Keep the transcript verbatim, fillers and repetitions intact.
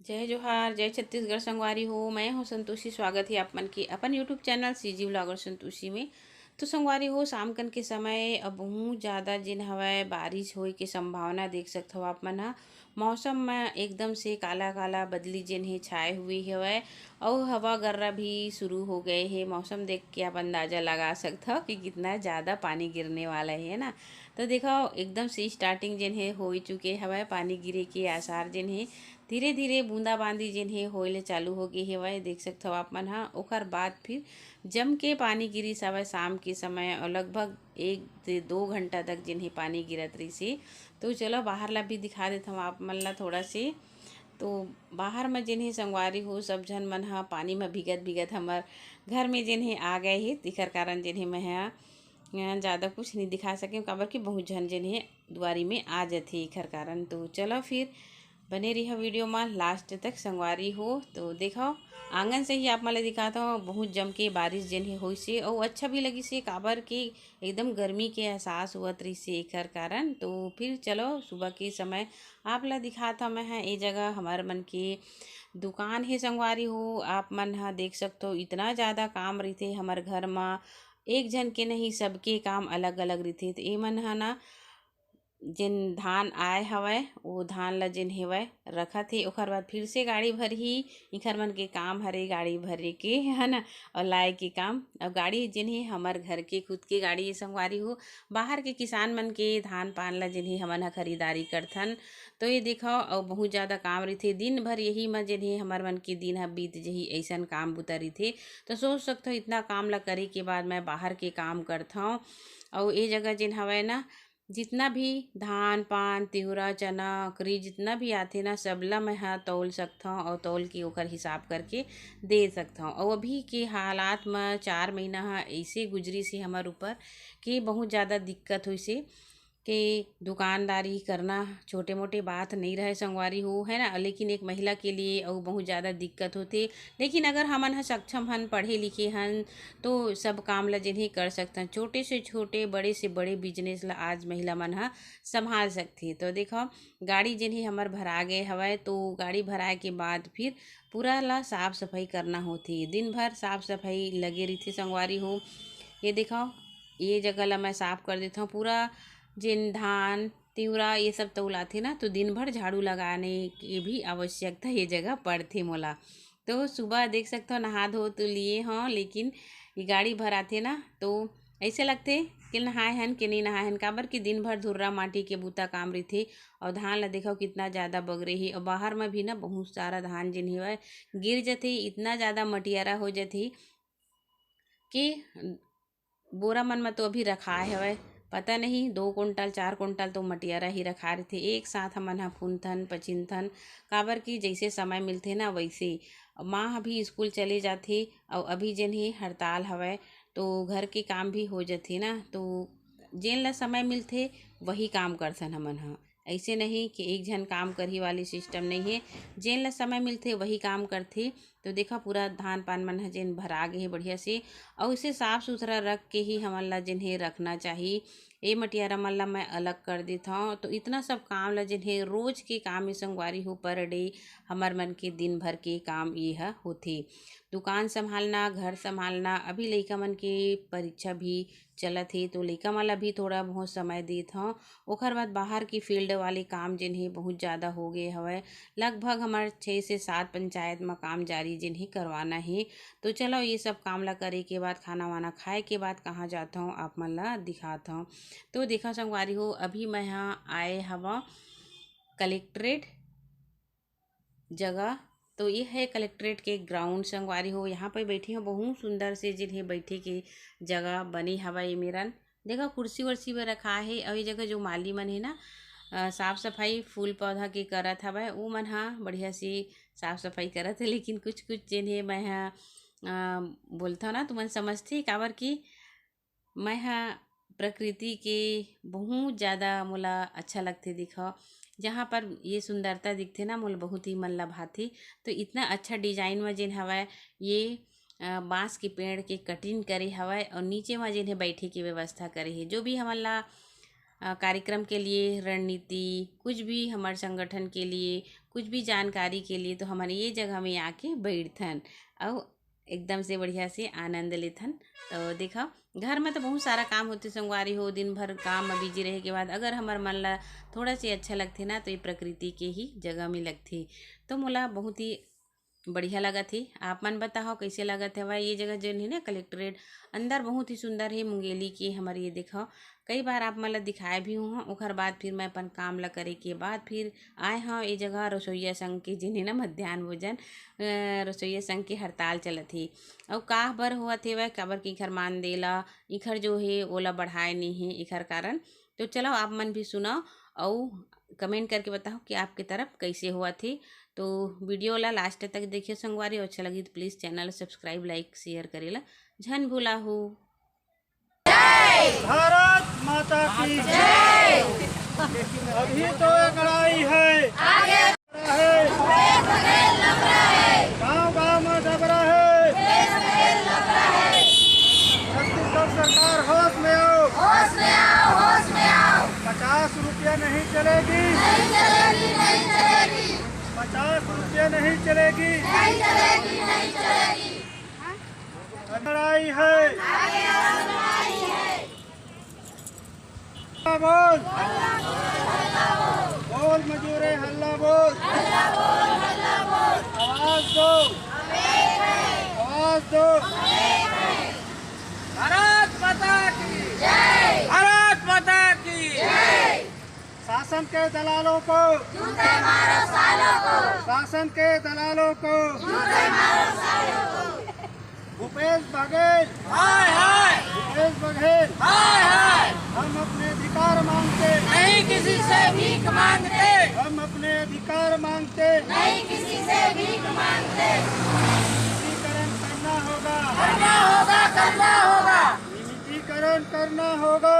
जय जोहार, जय छत्तीसगढ़ संगवारी हो। मैं हूँ संतोषी, स्वागत है आप मन के अपन YouTube channel CG blogger Santoshi में। तो संगवारी हो, शाम कन के समय अब बहुत ज़्यादा जिन हवय बारिश होए के संभावना देख सकत हव आप मन ह। मौसम में एकदम से काला काला बदली जिन हे छाए हुए हवय, अउ हवा गर्रा भी शुरू हो गए हे। मौसम देख के आप अंदाजा लगा सकत हव कि कितना ज़्यादा पानी गिरने वाला है ना। तो देखो, एकदम से स्टार्टिंग जिन हे हो चुके हवय, पानी गिरे के आसार जिन हे। धीरे धीरे बूंदाबांदी जिन हे होए ले चालू हो गे हवय, देख सकत हव आप मन ह। ओकर बाद फिर जम के पानी गिरिस हवय शाम के समय, और लगभग एक से दो घंटा तक जिन हे पानी गिरत रहिस हे। तो चलो, बाहर ला भी दिखा देत हव आप मन ला थोड़ा से। तो बाहर में जिन हे संगवारी हो, सब झन मन ह पानी में भीगत भीगत हमर घर में जिन हे आ गए हे, तेखर कारण जिन हे मैं ह अ, ज़्यादा कुछ नहीं दिखा सके, काबर कि बहुत झन जेन हे दुआरी में आ जथे एखर कारण। तो चलो फिर बने रहिहा वीडियो में लास्ट तक संगवारी हो। तो देखो, आंगन से ही आप मन ल दिखात हव, बहुत जम के बारिश जेन हे होइस हे, अउ अच्छा भी लगिस हे, काबर कि एकदम गर्मी के एहसास होवत रहिस हे एखर कारण। तो फिर चलो, सुबह के समय आप ला दिखात हव मैं ह, ए जगह हमर मन के दुकान हे संगवारी हो। आप मन ह देख सकथो, इतना ज़्यादा काम रहिथे हमर घर म, एक झन के नहीं, सबके काम अलग-अलग रहिथे। त ए मन ह ना, जेन धान आए हवय, वो धान ल जेन हेवय, रखत हे। ओखर बाद फिर से गाड़ी भरही। इखर मन के काम हरे गाड़ी भरे के, है ना, अउ लाए के काम। अउ गाड़ी जेन हे, हमर घर के खुद के गाड़ी हे संगवारी हो। बाहर के किसान मन के धान पान ल जेन हे, हमन ह खरीदारी करथन। तो ये देखव, अउ बहुत ज़्यादा काम रहिथे। दिन भर यही म जेन हे, हमर मन के दिन ह बीत जही, अइसन काम बुता रहिथे। तो सोच सकथव, इतना काम ल करे के बाद मैं बाहर के काम करथव। अउ ए जगह जेन हवय ना, जितना भी धान, पान, तिंवरा, चना, अकरी जितना भी आथे ना, सबला मैं ह तौल सकथव अउ तौल के ओकर हिसाब करके दे सकथव। अउ अभी के हालात म चार महीना ह अइसे गुजरिस हे हमर ऊपर कि बहुत ज़्यादा दिक्कत होइस हे कि दुकानदारी करना छोटे मोटे बात नइ रहय संगवारी हो, है ना। लेकिन एक महिला के लिए अउ बहुत ज़्यादा दिक्कत होथे। लेकिन अगर हमन ह सक्षम हन, पढ़े लिखे हन, तो सब काम ल जेन हे कर सकथन। छोटे से छोटे, बड़े से बड़े बिजनेस ल आज महिला मन ह संभाल सकथे। तो देखव, गाड़ी जेन हे हमर भरा गे हवय, तो गाड़ी भराए के बाद फिर पूरा ला साफ सफाई करना होथे। दिन भर साफ सफाई लगे रहिथे संगवारी हो। ये देखव, ये जगह ला मैं साफ कर देथव। पूरा जेन धान, तिंवरा, ये सब तौलाथे ना, तो दिन भर झाड़ू लगाने के भी आवश्यकता ये जगह पड़थे मोला। तो सुबह देख सकथव, नहा धो तो लिए हव, लेकिन ये गाड़ी भराथे ना, तो ऐसे लगथे कि नहाए हन कि नहीं नहाए हन, काबर कि दिन भर धुर्रा माटी के बूता काम रहिथे। और धान ला देखव, कितना ज़्यादा बगरे हे, और बाहर में भी ना बहुत सारा धान जेन हेवय, गिर जथे, इतना ज़्यादा मटियारा हो जथे कि बोरा मन म तो अभी रखाए हवय, पता नहीं दो कुंटल, चार कुंटल तो मटियारा ही रखा रहिथे। एक साथ हमन ह फुनथन, पचिनथन, काबर कि जइसे समय मिलथे ना, वइसे। माँ ह भी स्कूल चले जाथे, अउ अभी जेन हे हड़ताल हवय, तो घर के काम भी हो जथे ना, तो जेन ल समय मिलथे, वही काम करथन हमन ह। अइसे नहीं कि एक झन काम करही वाली सिस्टम नइ हे, जेन ल समय मिलथे, वही काम करथे। तो देखा, पूरा धान पान मन ह जेन भरा गे हे बढ़िया से, अउ इसे साफ सुथरा रख के ही हमन ला जेन हे रखना चाही। ए मटियारा मन ला मैं अलग कर देथव। तो इतना सब काम ला जेन हे रोज के काम ए संगवारी हो, पर डे हमर मन के दिन भर के काम ये ह होथे। दुकान संभालना, घर संभालना, अभी लइका मन के परीक्षा भी चलत हे, तो लइका मन ला भी थोड़ा बहुत समय देत हव। ओखर बाद बाहर के फील्ड वाले काम जेन हे बहुत ज़्यादा हो गे हवय। लगभग हमर छः से सात पंचायत म काम जारी जेन हे करवाना हे। तो चलो, ये सब काम ला करे के बाद, खाना वाना खाए के बाद कहाँ जात हव, आप मन ला दिखात हव। तो देखा संगवारी हो, अभी मैं ह आए हव कलेक्ट्रेट जगह। तो ये है कलेक्ट्रेट के ग्राउंड संगवारी हो। यहाँ पे बैठी हव, बहुत सुंदर से जेन हे बैठे के जगह बने हवय ए मेरन। देखा, कुर्सी वर्सी भी रखा हे, अउ ये जगह जो माली मन हे ना, अ, साफ सफाई फूल पौधा के करत हवय, वो मन ह बढ़िया से साफ सफाई करत हे। लेकिन कुछ कुछ जेन हे, मैं ह, अ, बोलथव ना, तुमन समझथे, काबर कि मैं ह प्रकृति के बहुत ज़्यादा मोला अच्छा लगथे। देखव, जहाँ पर ये सुंदरता दिखथे ना, मोला बहुत ही मन ला भाथे। तो इतना अच्छा डिजाइन म जेन हवय, ये, अ, बांस के पेड़ के कटिंग करे हवय, और नीचे म जेन हे बैठे के व्यवस्था करे हे। जो भी हमन ला अ, कार्यक्रम के लिए, रणनीति, कुछ भी हमर संगठन के लिए, कुछ भी जानकारी के लिए, तो हमन ये जगह में आके बैठथन अउ एकदम से बढ़िया से आनंद लेथन। तो देखा, घर में तो बहुत सारा काम होथे संगवारी हो, दिन भर काम में बिजी रहे के बाद अगर हमर मन ला थोड़ा से अच्छा लगथे ना, तो ये प्रकृति के ही जगह में लगथे। तो मोला बहुत ही बढ़िया लगत हे। आप मन बताओ, कैसे लगत हवय ये जगह, जेन हे ना कलेक्ट्रेट, अंदर बहुत ही सुंदर हे मुंगेली के। हमर ये देखो, कई बार आप मन ला दिखाए भी हूँ, ओखर बाद फिर मैं अपन काम ला करे के बाद फिर आए हव ये जगह। रसोईया संघ के, जेन हे ना मध्यान्ह भोजन, अ, रसोईया संघ के हड़ताल चलत हे। अउ काह बर होवत हेवय, काबर कि इखर मानदेय ला, इखर जो हे ओला बढ़ाए नहीं हे, इखर कारण। तो चलो, आप मन भी सुनाओ अउ कमेंट करके बताओ कि आपके तरफ कैसे होवत हे। तो वीडियो ला लास्ट तक देखिए संगवारी, अउ अच्छा लगी तो please channel subscribe, like, share करे ला झन भूला हो। भारत माता की जय। अभी तो एक लड़ाई है, है। गांव गांव में डबरा है। छत्तीसगढ़ सरकार, होश में आओ। होश में आओ, होश में आओ। पचास रुपया नहीं चलेगी। नहीं चलेगी, नहीं चलेगी। पचास रुपया नहीं चलेगी। नहीं चलेगी, नहीं चलेगी। लड़ाई है। हल्ला बोल। बोल मजूरे, हल्ला बोल। आवाज दो। आवाज दो। भारत माता की जय। भारत माता की जय। शासन के दलालों को, जूते मारो सालों को। शासन के दलालों को, जूते मारो सालों को। भूपेश बघेल, हाय हाय। भूपेश बघेल, हाय हाय। हम अपने अधिकार मांगते, नहीं किसी से भीख मांगते। हम अपने अधिकार मांगते, नहीं किसी से भीख मांगते। नियमितीकरण करना होगा, करना होगा, करना होगा। नियमितीकरण करना होगा।